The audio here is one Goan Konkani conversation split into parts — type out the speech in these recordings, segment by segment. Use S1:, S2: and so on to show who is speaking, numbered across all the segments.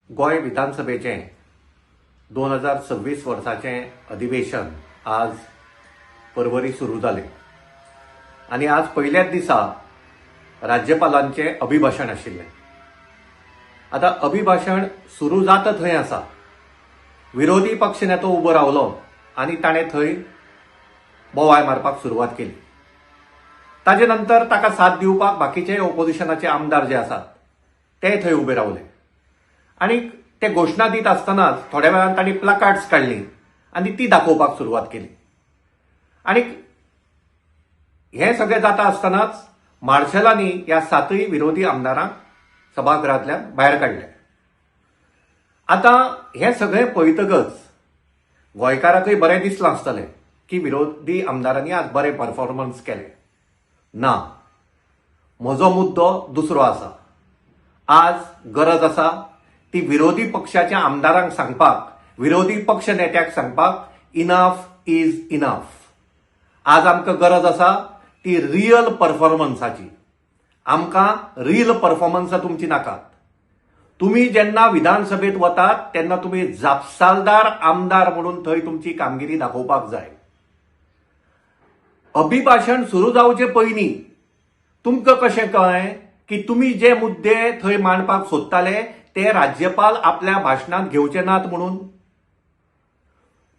S1: गोंय विधानसभेचें 2026 वर्साचें अधिवेशन आज परवरी सुरू जालें आनी आज पयल्याच दिसा राज्यपालांचें अभिभाशण आशिल्लें. आतां अभिभाशण सुरू जाता थंय आसा, विरोधी पक्ष नेतो उबो रावलो आनी ताणें थंय बोवाळ मारपाक सुरवात केली. ताजे नंतर ताका साथ दिवपाक बाकीचे ओपोजिशनाचे आमदार जे आसात ते थंय उबे रावले आनी ते घोशणा दीत आसतनाच थोड्या वेळान तांणी प्लाकार्ड्स काडली आनी ती दाखोवपाक सुरवात केली. आनी हें सगळें जाता आसतनाच मार्शलांनी ह्या सातय विरोधी आमदारांक सभाघरांतल्यान भायर काडले. आतां हें सगळें पळयतकच गोंयकाराकय बरें दिसलां आसतलें की विरोधी आमदारांनी आज बरें परफॉर्मन्स केलें. ना, म्हजो मुद्दो दुसरो आसा. आज गरज आसा ती विरोधी पक्षाच्या आमदारांक सांगपाक, विरोधी पक्ष नेत्याक सांगपाक, इनफ is enough. आज आमकां गरज आसा ती रियल परफॉर्मन्साची. आमकां रियल परफॉर्मन्सां तुमची नाकात. तुमी जेन्ना विधानसभेत वतात तेन्ना तुमी जापसालदार आमदार म्हणून थंय तुमची कामगिरी दाखोवपाक जाय. अभिभाशण सुरू जावचे पयलीं तुमकां कशें कळ्ळें की तुमी जे मुद्दे थंय मांडपाक सोदताले ते राज्यपाल आपल्या भाशणांत घेवचे नात म्हणून?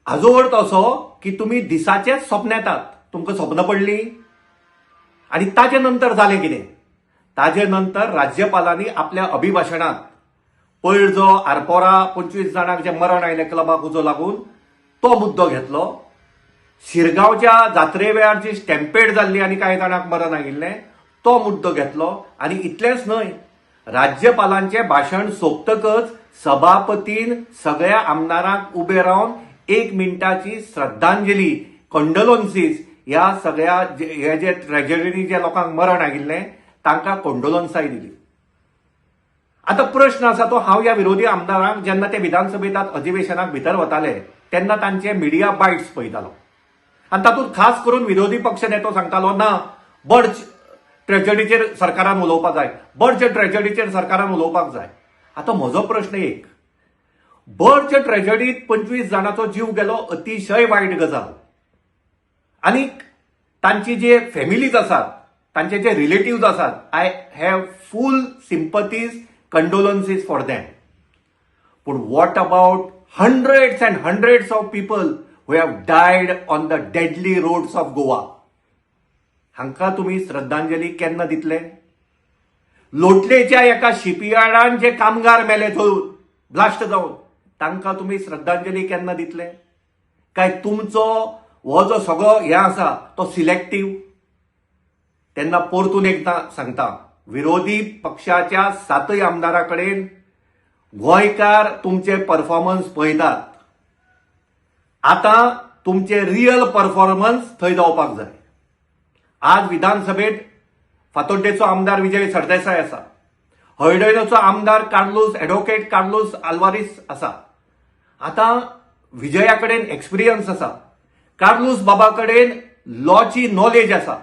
S1: हाजो अर्थ असो की तुमी दिसाचेच स्वप्न येतात, तुमकां स्वप्न पडलीं. आनी ताजे नंतर जालें कितें? ताजे नंतर राज्यपालांनी आपल्या अभिभाशणांत पयर जो आरपोरा 25 जाणांक जें मरण आयलें क्लबाक उजो लागून तो मुद्दो घेतलो, शिरगांवच्या जात्रे वेळार जी स्टॅम्पेड जाल्ली आनी कांय जाणांक मरण आयिल्लें तो मुद्दो घेतलो. आनी इतलेंच न्हय, राज्यपालांचें भाशण सोंपतकच सभापतीन सगळ्या आमदारांक उबे रावन एक मिनटाची श्रद्धांजली, कंडोलन्सीस, ह्या सगळ्या हे जे ट्रेजडीनी जे लोकांक मरण आयिल्लें तांकां कंडोलन्साय दिली. आतां प्रश्न आसा तो हांव ह्या विरोधी आमदारांक जेन्ना ते विधानसभेंत अधिवेशनाक भितर वताले तेन्ना तांचे मिडिया बायट्स पळयतालो आनी तातूंत खास करून विरोधी पक्ष नेतो सांगतालो, ना, बर्च ट्रेजडीचेर सरकारान उलोवपाक जाय, बर्च ट्रेजडीचेर सरकारान उलोवपाक जाय. आतां म्हजो प्रश्न एक, बर्च ट्रेजडीत 25 जाणांचो जीव गेलो, अतिशय वायट गजाल, आनी तांची जे फॅमिलीज आसात, तांचे जे रिलेटिव्ज आसात, I have full sympathies, condolences for them. पूण what about hundreds and hundreds of people who have died on the deadly roads of Goa? हांकां तुमी श्रद्धांजली केन्ना दितले? लोटलेच्या एका शिपयार्डान जे कामगार मेले जळून, ब्लास्ट जावन, तांकां तुमी श्रद्धांजली केन्ना दितले? काय तुमचो हो जो सगळो हें आसा तो सिलेक्टीव? तेन्ना परतून एकदां सांगता, विरोधी पक्षाच्या सातय आमदारा कडेन गोंयकार तुमचे परफॉर्मन्स पळयतात. आतां तुमचे रियल परफॉर्मन्स थंय जावपाक जाय. आज विधानसभेत फातोड्डेचो आमदार विजय सरदेसाय आसा, हळदोणेचो आमदार कार्लूस, एडवोकेट कार्लूस आल्वारीस आसा. आतां विजया कडेन एक्सपिरियन्स आसा, कार्लूस बाबा कडेन लॉची नॉलेज आसा.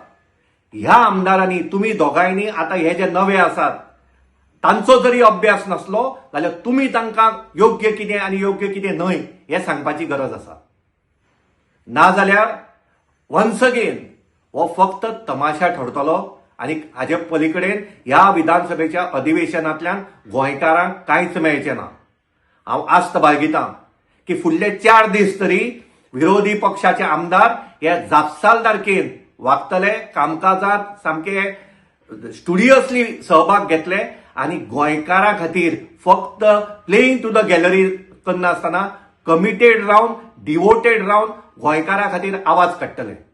S1: ह्या आमदारांनी, तुमी दोगांयनी आतां हे जे नवे आसात तांचो जरी अभ्यास नासलो जाल्यार तुमी तांकां योग्य कितें आनी योग्य कितें न्हय हें सांगपाची गरज आसा. नाजाल्यार वन्स अगेन हो फक्त तमाशा ठरतलो आनी हाजे पली कडेन ह्या विधानसभेच्या अधिवेशनांतल्यान गोंयकारांक कांयच मेळचें ना. हांव आस्त बाळगितां की फुडले 4 दीस तरी विरोधी पक्षाचे आमदार हे जापसालदारकेन वागतले, कामकाजात सामके स्टुडियसली सहभाग घेतले आनी गोंयकारां खातीर फक्त प्लेईंग टू the gallery करनासतना कमिटेड रावन, डिवोटेड रावन गोंयकारां खातीर आवाज काडटले.